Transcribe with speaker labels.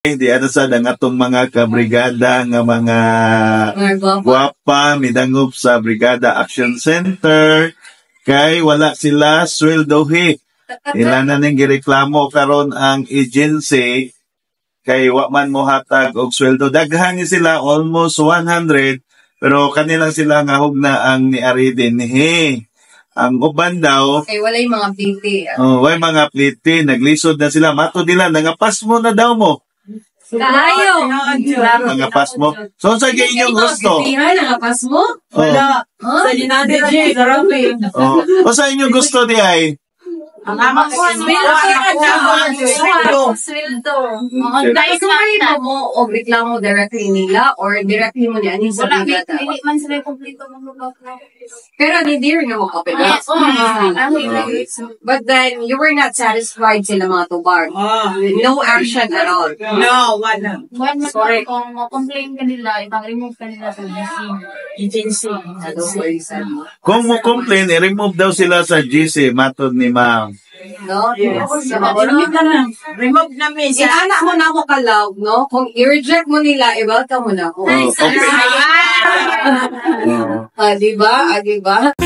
Speaker 1: Di ano sa ang atong mga kabrigada nga mga
Speaker 2: Mga gwapa.
Speaker 1: Gwapa midangop sa Brigada Action Center kay wala sila sweldohi. Ila na ning gireklamo karon ang agency kay wa man mohatag og sweldo. Daghan ni sila, almost 100, pero kanilang sila nga hugna ang niari dinhi. Ang uban daw
Speaker 2: Kay walay mga plite.
Speaker 1: Oh, way mga plite, naglisod na sila. Mato nila, nangapasmo na daw mo.
Speaker 2: Kaayo.
Speaker 1: Nangapasmo. So, sa inyong gusto?
Speaker 2: Tira, nangapas mo?
Speaker 1: Oh,
Speaker 3: Wala. Sa dinade, G, grabe.
Speaker 1: Oh. O sa inyong gusto di ay?
Speaker 3: Ang ama ko,
Speaker 2: Sweldo.
Speaker 4: Sweldo.
Speaker 2: Dahil kung mo og reklamo directly nila or directly mo ni ani sa
Speaker 4: Wala,
Speaker 2: brigada.
Speaker 4: dili man sila kompleto mga lugar.
Speaker 2: Pero ni dear nga mo kapila.
Speaker 4: Yes.
Speaker 2: But then, you were not satisfied sila mga tubag.
Speaker 3: Ah.
Speaker 2: No action at all.
Speaker 3: No, wala.
Speaker 4: Buwan man
Speaker 3: Correct.
Speaker 4: kung mo-complain kanila, ipang-remove kanila sa GC.
Speaker 3: Agency.
Speaker 1: Kung mo complain, i-remove daw sila sa GC, matod ni ma'am.
Speaker 2: No?
Speaker 3: Yes.
Speaker 2: So,
Speaker 3: Remove na lang. Remove na mi sa
Speaker 2: Inana mo na ako kalaw, no? Kung i-reject mo nila, i-welcome mo na ako.
Speaker 1: Oh, okay. Oh.
Speaker 2: Ah, di ba? Ah, di ba?